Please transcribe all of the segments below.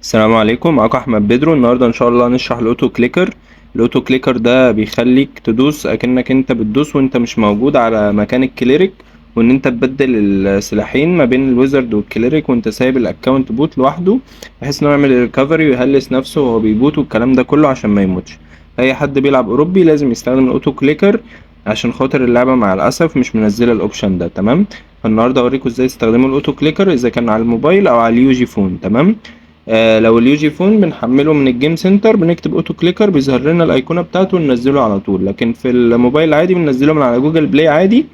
السلام عليكم، معاكم احمد بدرو. النهارده ان شاء الله هنشرح ال auto clicker. ال auto clicker ده بيخليك تدوس اكنك انت بتدوس وانت مش موجود على مكان ال cleric، وان انت تبدل السلاحين ما بين ال wizard وال cleric وانت سايب ال account bot لوحده، بحيث انه يعمل recovery ويهلس نفسه وهو بي boot والكلام ده كله عشان ما يموتش. اي حد بيلعب اوروبي لازم يستخدم ال auto clicker عشان خاطر اللعبة مع الاسف مش منزله ال option ده. تمام، فالنهارده اوريكم ازاي تستخدموا ال auto clicker اذا كان على الموبايل او على ال UG Phone. تمام، لو ال UG Phone بنحمله من ال Game Center، بنكتب auto clicker بيظهر لنا الايقونه بتاعته وننزله على طول. لكن في الموبايل عادي بننزله من على Google Play عادي.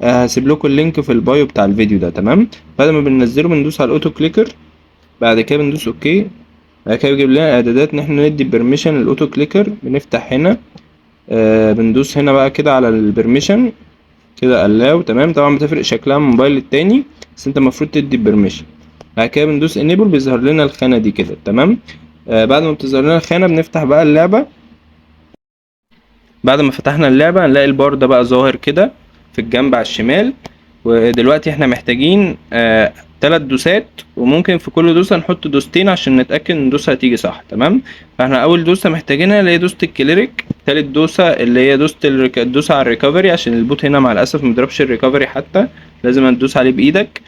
هسيب لكم ال link في ال bio بتاع الفيديو ده. تمام، بعد ما بننزله بندوس على ال auto clicker، بعد كده بندوس okay. بعد كده بيجيب لنا اعدادات ان احنا ندي permission لل auto clicker. بنفتح هنا، بندوس هنا بقى كده على ال permission كده allow. تمام، طبعا بتفرق شكلها من موبايل للتاني، بس انت المفروض تدي permission. بعد كده بندوس enable، بيظهر لنا الخانة دي كده. تمام، بعد ما بتظهر لنا الخانة بنفتح بقى اللعبة. بعد ما فتحنا اللعبة هنلاقي البار ده بقى ظاهر كده في الجنب على الشمال. ودلوقتي احنا محتاجين 3 دوسات، وممكن في كل دوسة نحط دوستين عشان نتأكد ان الدوسة هتيجي صح. تمام، فاحنا اول دوسة محتاجينها اللي هي دوسة ال cleric، تالت دوسة اللي هي دوسة الدوسة على ال recovery، عشان ال bot هنا مع الأسف مضربش ال recovery حتى، لازم تدوس عليه بإيدك.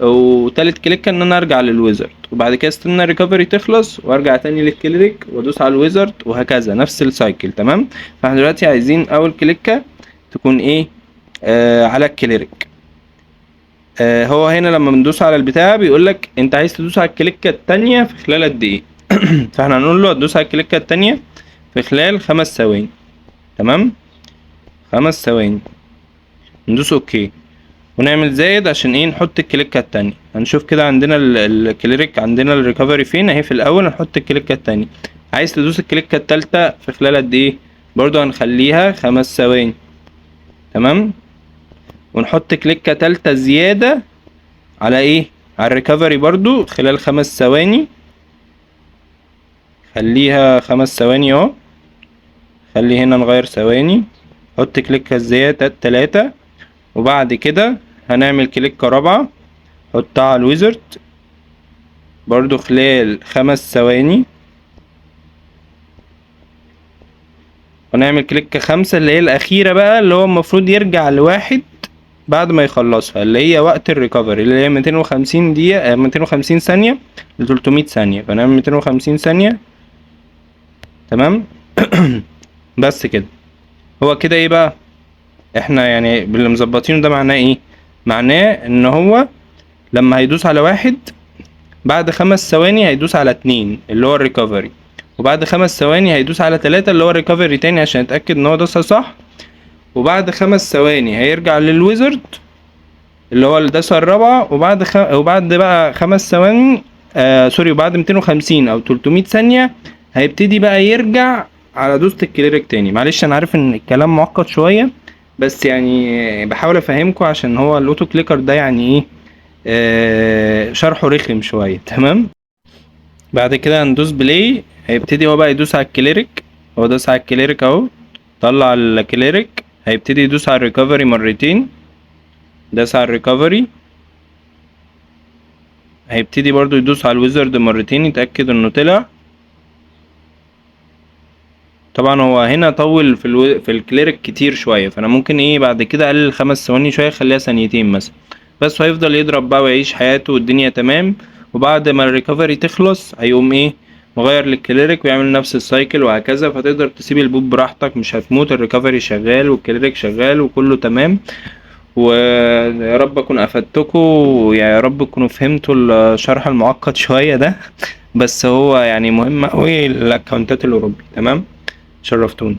وتالت click ان انا ارجع لل wizard، وبعد كده استنى ال recovery تخلص وارجع تاني لل cleric وادوس على ال wizard، وهكذا نفس ال cycle. تمام، فاحنا دلوقتي عايزين اول كليكة تكون ايه؟ على ال cleric. هو هنا لما بندوس على البتاع بيقول لك انت عايز تدوس على الكليكة التانية في خلال قد ايه؟ فاحنا هنقول له هتدوس على الكليكة التانية في خلال 5 ثواني. تمام، 5 ثواني، ندوس okay ونعمل زائد عشان ايه؟ نحط الكليكة التانية. هنشوف كده عندنا ال cleric، عندنا ال recovery فين؟ اهي في الاول. نحط الكليكة التانية. عايز تدوس الكليكة التالتة في خلال قد ايه؟ برضو هنخليها 5 ثواني. تمام، ونحط كليكة تالتة زيادة على ايه؟ على ال recovery برضو خلال 5 ثواني، خليها 5 ثواني اهو. خلي هنا نغير ثواني، حط كليكة زيادة 3، وبعد كده هنعمل كليكة رابعة حطها على ال wizard برضو خلال 5 ثواني، ونعمل كليكة 5 اللي هي الأخيرة بقى، اللي هو المفروض يرجع ل1 بعد ما يخلصها، اللي هي وقت ال recovery اللي هي 250 دقيقة، 250 ثانية ل 300 ثانية، فنعمل 250 ثانية. تمام، بس كده. هو كده ايه بقى؟ احنا باللي مظبطينه ده معناه ايه؟ معناه ان هو لما هيدوس على 1 بعد 5 ثواني هيدوس على 2 اللي هو ال recovery، وبعد 5 ثواني هيدوس على 3 اللي هو ال recovery تاني عشان يتأكد ان هو داسها صح، وبعد 5 ثواني هيرجع لل wizard اللي هو الداسة الرابعة، وبعد بقى 5 ثواني، sorry، وبعد 250 أو 300 ثانية هيبتدي بقى يرجع على دوسة ال cleric تاني. معلش أنا عارف إن الكلام معقد شوية، بس بحاول أفهمكم عشان هو ال auto clicker ده يعني إيه، شرحه رخم شوية. تمام، بعد كده هندوس play، هيبتدي هو بقى يدوس على ال cleric. هو داس على ال cleric أهو، طلع ال cleric، هيبتدي يدوس على ال recovery مرتين، داس على ال recovery، هيبتدي برضو يدوس على ال wizard مرتين يتأكد انه طلع. طبعا هو هنا طول في ال cleric كتير شوية، فانا ممكن بعد كده اقلل 5 ثواني شوية، خليها ثانيتين مثلا بس، وهيفضل يضرب بقى ويعيش حياته والدنيا تمام. وبعد ما ال recovery تخلص هيقوم مغير لل cleric ويعمل نفس ال cycle وهكذا. فتقدر تسيب ال bot براحتك، مش هتموت، ال recovery شغال وال cleric شغال وكله تمام. ويا رب اكون افدتكم، ويا رب تكونوا فهمتوا الشرح المعقد شوية ده، بس هو مهم قوي الاكونتات الاوروبي. تمام، شرفتوني.